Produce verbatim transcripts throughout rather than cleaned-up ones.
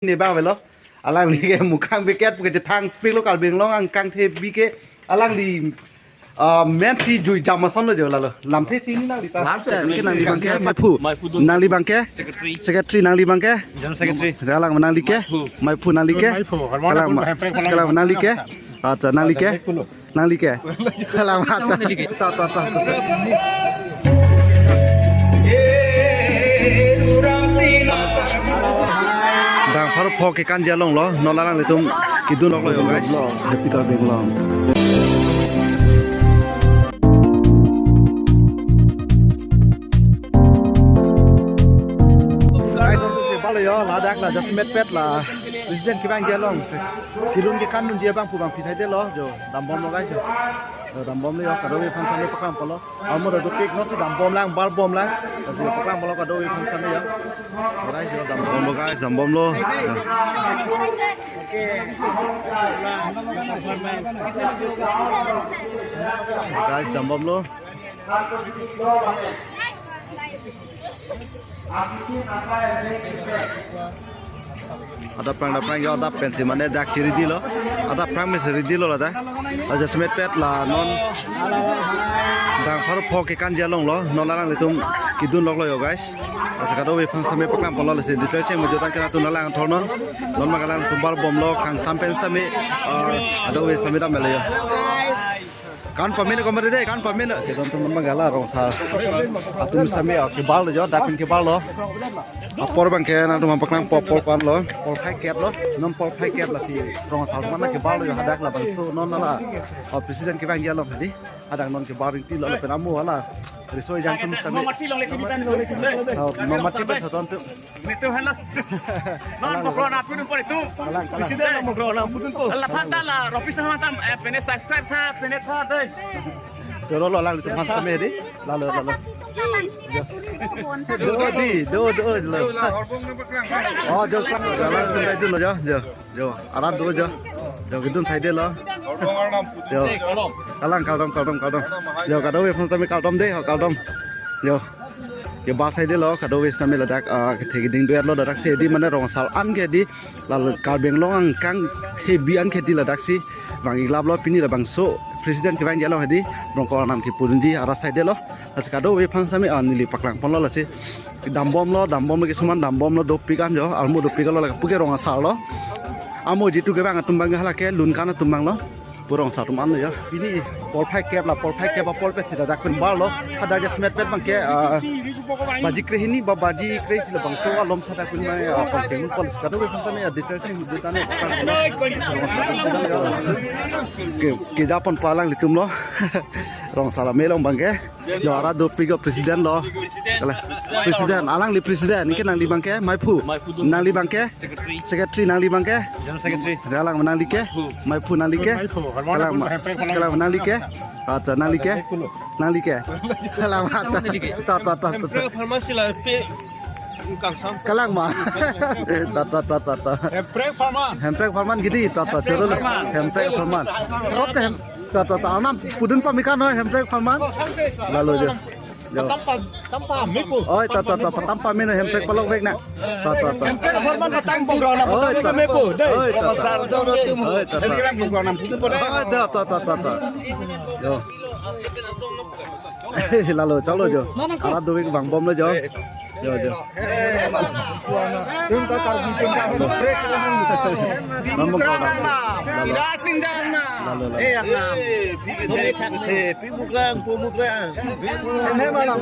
Ne bang avelo. Alangli ke mukhang beket pu kechethang piklo, Karbi Anglong angkang thebi ke alangli, ah, men si jui jam ason lo jo lalo. Lamthe si ni nangli ta. Lamthe. Ke nangli bang ke, maiphu. Maiphu dun. Nangli bang ke? Secretary. Secretary nangli bang ke? General Secretary. Alang nangli ke? Maiphu. Maiphu nangli ke? Maiphu. Alang ma-, alang nangli ke? Acha nangli ke? Nangli ke? Alang mata. Ta, ta, ta, ta. Bang pharo pho kekanji along lo, non alanglitum kedun lok lo yo guys. Happy Karbi Anglong. Guys, balo yo, ladak la jasemet pet la president kevangji along. Kedun kekan dunji abang pu bang phi saide lo, jo, dambom lo guys, jo. Jo, dambom lo yo, kadokave aphan sami paklang polo. Armu do dopik non si dambom lang, bar bom lang. Lasi paklang polo kadokave aphan sami yo. Guys, jo, dambom lo guys, dambom lo. Jo. Guys, dambom lo. Adap prang, adap prang, yo adap pensi mane dak chiri dilo. Adap prang mesi ready lo ladak. Aja semet pet la non. Bang pharo pho kekanji along lo. Non alanglitum kedun lok lo yo guys. Aja kadokave aphan sami paklang polo lasi detail seng mujutan kena tun alang thor non. Non ma alanglitum bar bom lo kangsam pen sami. Ah, kadokave sami dam lo yo. Kan pamina komade de, kan pamina. Kedun atum magala rong sar. Atum sami, ah, kebar lo jo, dak pen kebar lo. Apor bang ke nangtum paklang pol, pol pan lo, pol phai kep lo, non pol phai kep lasi rong sar mana kebar lo jo hadak labangso non la. Oh, president kevangji along hadi. Hadak non kebar ringti lo lapen amu hala. Riso ejang atum sami. Nomati long leki bitan long leki. Oh, nomati pen soton tu. Netum henlo. Non poklo na pudun po netum. Kalang, kalang. Isi deh lo poklo na pudun po. Laphan ta la ropis na matam, eh, pine subscribe tha, pine tha deh. Choro lo alanglitum aphan sami hadi. Lalo, lalo. Do di, do, do, lo. Oh, jo, alanglitum kedun lo jo, jo. Jo, arat do jo. Jo, kedun saide lo. Jo. Kalang, kardom, kardom, kardom. Jo, kadokave aphan sami kardom de, ho, kardom. Jo. Kebar saide lo, kadokave sami ladak, ah, kethe keding duet lo, ladak si di mane rong sar an ke di, lalo Karbi Anglong angkang thebi an ke di ladak si, vang iklap lo pini labangso, president kevangji along hadi, rong ko anam kepudunji, arat saide lo, lasi kadokave aphan sami, ah, neli paklang pon lo lasi, dambom lo, dambom lo kisuman, dambom lo dopik an jo, armu dopik lo lake puke rong sar lo. Amu jitu kevang atum bang hala ke lunkan atum bang lo. Pu rong sar atum an lo ya. Pini pol phai kep la, pol phai kep apor pen sida dak pen bar lo. Hadak jasemet pet bang ke, ah, baji krehini ba baji krehini labangso alom sida dak pen mai, ah, pon ting pon kadokave aphan sami, ah, detail sing detail ne. Ke, keja pon pu alanglitum lo. Rong sar amei along bang ke. Jo, arat dopik jo president lo. Kala, president, alangli president, ke nangli bang ke, maiphu. Maiphu dun. Nangli bang ke? Secretary. Secretary, nangli bang ke? General Secretary. Alang nangli ke? Maiphu. Maiphu nangli ke? Maiphu. Kalang ma. Hemprek pharman. Kalang nangli ke? Acha, nangli ke? Maiphu lo. Nangli ke? Kalang ma. Ta, ta, ta, ta, ta. Hemprek pharman si la pe kangsam. Kalang ma. Ta, ta, ta, ta, ta. Hemprek pharman. Hemprek pharman gidi, ta, ta, choro lo. Hemprek pharman. Sob ke hem-, ta, ta, ta, anam pudun pamika noi Hemprek pharman. Lalo jo. Jo. Tampa, tampa mepo. Oi, ta, ta, ta, tampa meno Hemprek palok vek na. Ta, ta, ta. Hemprek pharman patang program na. Oi, ta, ta. Mepo, dei. Oi, ta, ta. Oi, ta, ta. Program na pudun pamika. Oi, ta, ta, ta, ta, ta. Jo. Lalo, chalo jo. Arat dopik vangbom lo jo. Jo, jo. Nang mong kau dah. Lalo. Lalo, lalo. Eh, pi mukrang, pi mukrang. Hem anam,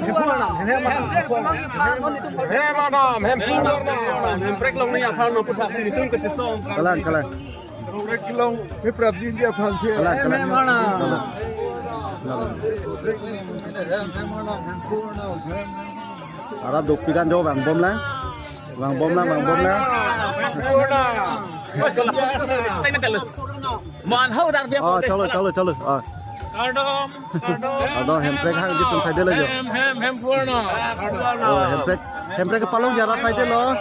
hem phu anam. Hemprek long ni aphan no puthak si netum kachesong. Kalang, kalang. Hemprek long, he prapjin dia aphan si. Kalang, kalang. Lalo. Lalo. Arat dopik an jo vangbom lang. Vangbom lang, vangbom lang. Man hau dak dia. Oh, chalo, chalo, chalo. Oh. Kardom, kardom. Kardom, Hemprek hang di tum saide lo jo. Hem, hem, hem phu anam. Oh, Hemprek, Hemprek kepalong jara saide lo.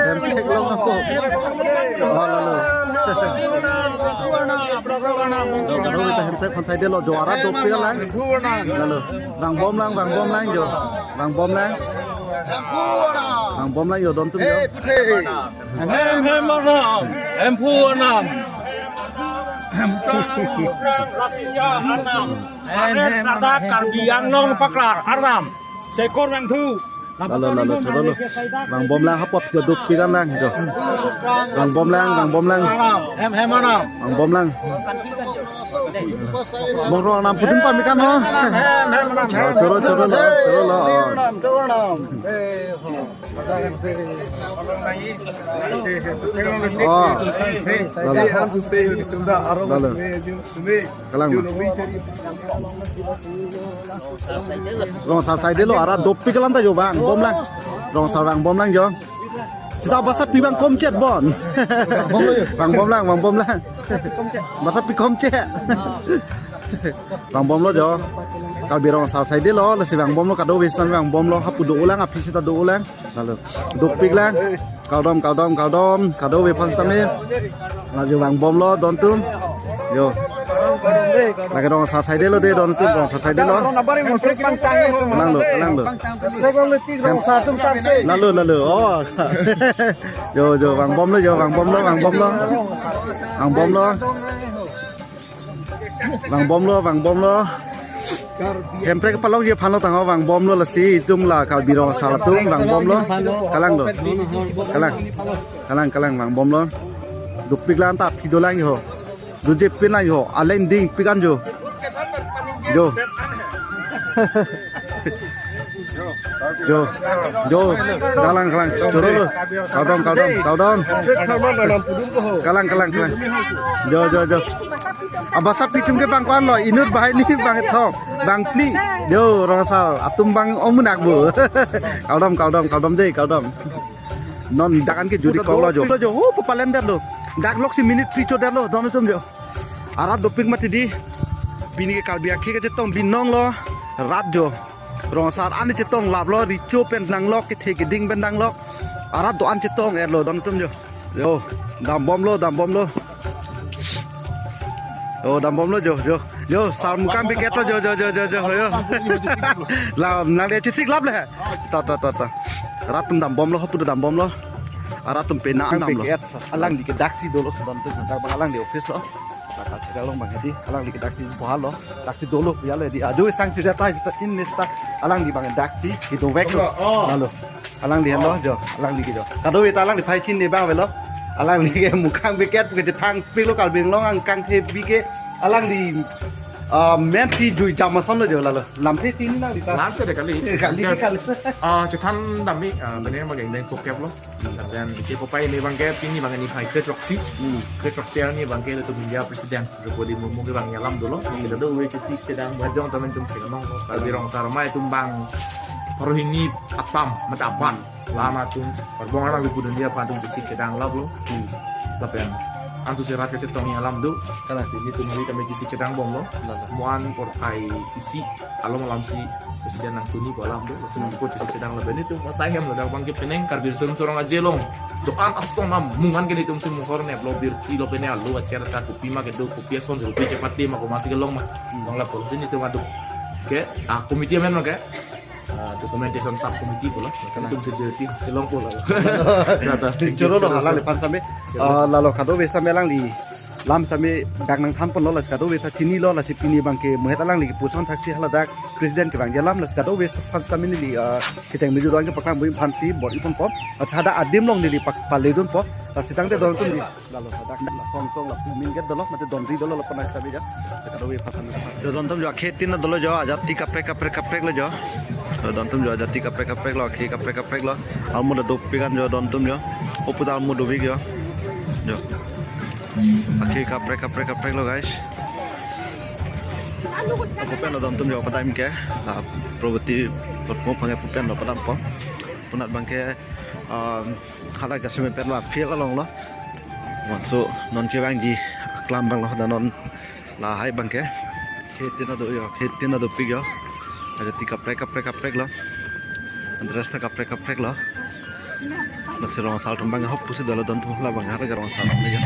Hemprek long apo. Oh, lalo. Lalo, lalo, kita Hemprek aphan saide lo, jo arat dopik lang. Lalo. Vangbom lang, vangbom lang jo. Vangbom lang. Vangbomlang yo don atum yo. Hey, puthe. Hem hem arnam, Hemphu arnam, Hemprang Hemprang Rasinja arnam, Hem Arek hem Ladak arnam. Karbi Anglong paklar arnam, Sekor Vangthu. Lalo, lalo, choro lo. Vangbomlang, hapu aphi dopik an lang jo. Vangbomlang, vangbomlang. Hem hem arnam. Vangbomlang. Moro arnam pudun pamikan ho. Hem hem arnam. Oh, choro, choro lo, choro lo. Oh. Oh. Lalo. Lalo. Kalang. Rong asar saidelo, arat dopik alam ta jo vangbomlang. Rong asar vangbomlang jo. Seta basa pi bang komchet bon. Vangbomlang, vangbomlang. Basa pi komchet. Vangbomlo jo. Karbi rong asar saidelo, lasi vangbomlo, kadokave seta vangbomlo, hapu dolang, aphi seta dolang. Lalo. Dopik lang. Kardom, kardom, kardom. Kadokave aphan sitame. Lalo vangbomlo don atum. Yo. Lake rong asar saidelo de don atum, rong asar saidelo. Kalang lo, kalang lo. Lalo, lalo. Oh. Yo, yo, vangbomlo, yo, vangbomlo, vangbomlo. Vangbomlo. Vangbomlo, vangbomlo. Hemprek palongji aphanlo tangho vangbomlo lasi itum la Karbi rong asar atum vangbomlo. Kalang lo. Kalang. Kalang, kalang vangbomlo. Dopik lang ta aphi dolang ho. Dojepin lang ho. Aleng dingpik an jo. Jo. Jo, jo, kalang, kalang, choro lo. Kardom, kardom, kardom. Kalang, kalang, kalang. Jo, jo, jo. Abasa pi atum ke bang ko-an lo, inut banghini bangkethom, bangphli. Jo, rong asar atum bang omunak bu. Kardom, kardom, kardom de, kardom. Non dak an ke juri kok lo jo. Lo jo, ho, papalen det lo. Dak lok si minute phli cho det lo, don atum jo. Arat dopik mati di. Pini ke Karbi akhei kachetong binong lo. Rat jo. Rong asar an chetong lap lo, recho pen danglok, kethe keding pen danglok. Arat do-an chetong er lo, don atum jo. Jo, dambomlo, dambomlo. Jo, dambomlo jo, jo. Jo, sar mukam biket lo jo, jo, jo, jo, jo, jo. La, nang dia chesik lap le. Ta, ta, ta, ta. Rat atum dambomlo, hapu dambomlo. Arat atum pena damlo. Alangli ke daksi dolo, don atum dak bang alangli office lo. Kata kira long bang hedi, alangli ke daksi pohal lo, daksi dolo ya le di. Ajo sang si jata jata chin nista, alangli bang daksi, kedovek lo. Oh. Lalo. Alangli henlo jo, alangli ke jo. Kadokave ta alangli phai chinine bang avelo. Alangli ke mukam biket ke jethang pik lo Karbi Anglong angkang the bi ke alangli, ah, men ti jui jam ason lo jo lalo. Lamthe chinine nang di ta. Lamthe de kali. Kali, kali. Ah, chethan damji, ah, bene bang deng kokep lo. Lapen isi kopai ne bang ke pini bang ne phai kethroksi. Hmm. Kethroksi arni bang ke latum India President Draupadi Murmu ke bang alam dolo. Hmm. Seta do we chesik chedang bajong tamen tum sing nong. Karbi rong asar amei atum bang pharo hini atam mata aban. Lama atum parbong arang lupudun dia atum chesik chedang lap lo. Hmm. Lapen antu serat kechetong alam do. Kalang si nelitum hari kami chesik chedang bomlo. Lalo. Mo-an porphai isi along alam si President nangtuni ko alam do, laso nangko chesik chedang lapen nelitum asai hem ladak bang ke penang Karbi Riso Nimso Rong Aje along. Do-an ason nam mungan ke nelitum si muhor ne blo birti lo pene alu acer ta kopi ma kedo kopi ason rupi chepate ma komatsi kelong ma. Hmm. Bang lapu si nelitum aduk ke, ah, committee amen ma ke. Ah, documentation sub committee pulo. Nelitum si birti chelong pulo. Nata. Choro lo halang le pan same. Ah, lalo kadokave same alangli lam same dak nangthan ponlo, lasi kadokave ta chinilo, lasi pini bang ke muhet alangli ke puson thaksi haladak President ke bang alam, lasi kadokave aphan same neli, ah, keteng meju doan ke paklang bui aphan si bor-i ponpo. Lasi hadak adim along neli pak paledunpo. Lasi tangte don atum di. Lalo hadak la song song la puming get dolo, mate donri dolo la pernah kita bija. Kadokave aphan same. Jo don atum jo akhei tin dolo jo, ajati kaprek kaprek kaprek lo jo. Jo don atum jo ajati kaprek kaprek lo, akhei kaprek kaprek lo. Almu da dopik an jo don atum jo. Opu ta almu dopik jo. Jo. Akhei kaprek kaprek kaprek lo guys. Pupen lo don atum jo padam ke. La Probati pertama bang ke pupen lo padampo. Punat bang ke, um, hala gasem pen la field along lo. Laso non kevangji aklam abang lo, dan non lahai bang ke. Akhei tin do jo, akhei tin dopik jo. Ajati kaprek kaprek kaprek lo. Dress ta kaprek kaprek lo. Lasi rong asar atum bang hop pusi dolo don atum, la bang har ke rong asar atum jo.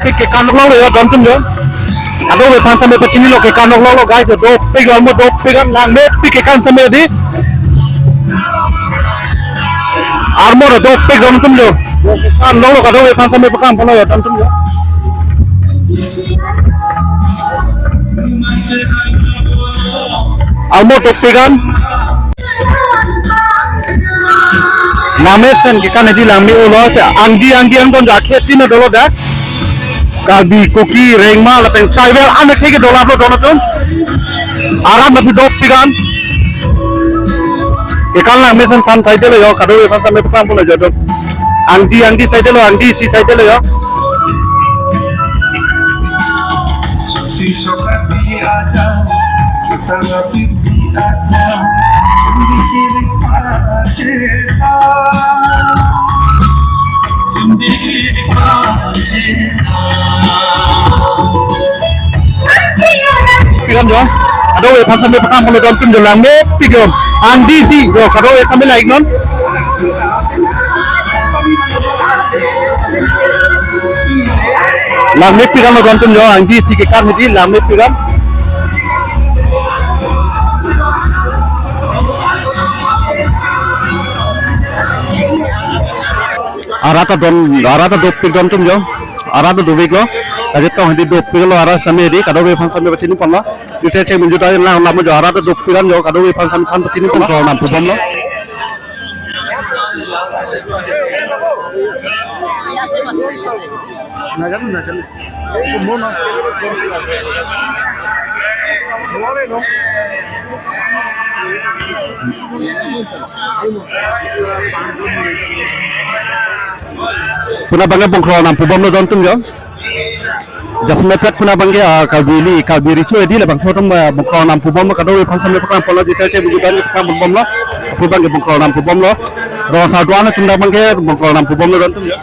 Kekan nok longlo yo, don atum yo. Kadokave aphan same pachinilo, kekan nok longlo guys, dopik, almost dopik an, langmepik kekan same di. Armor dopik, don atum yo. Kekan longlo, kadokave aphan same pakam ponlo yo, don atum yo. Almost dopik an. Namesen kekan hedi langme-olo, angdi angdi angdon ja kheti na dolo da. Karbi, Kuki, Rengma, lapen tribal an khei ke dolaplo don atum. Arat masi dopik an. Kekan langmesen san saidelo yo, kadokave aphan same pakam ponlo yo don. Angdi angdi saidelo, angdi isi saidelo yo. Piran jo, kadokave aphan same pakam ponlo don atum jo, langmepik jo, angdi isi jo, kadokave same like non. Langmepik an lo don atum jo, angdi isi kekan hedi langmepik an. Arat ta don, arat ta dopik don atum jo. Arat ta dopiklo. Kachetong hedi dopiklo arat same hedi, kadokave aphan same pachini ponlo. Detail chek menjuta lang lam jo, arat ta dopik an jo, kadokave aphan same than pachini ponlo. Control nam pubomlo. Najan, najan. Puna bangke bongkrok nam pubomlo don atum jo. Jasemet pet puna bangke, ah, Karbi Li, Karbi Riso Edi labangso atum, ah, bongkrok nam pubomlo, kadokave aphan same pakam ponlo, detail chek bujutan pakam pubomlo, puna bangke bongkrok nam pubomlo, rong asar do-an atum dak bangke bongkrok nam pubomlo don atum jo.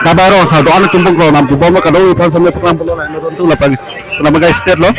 Dabai rong asar do-an atum bongkrok nam pubomlo, kadokave aphan same pakam ponlo, lain lo don atum lapen. Puna bangke state lo.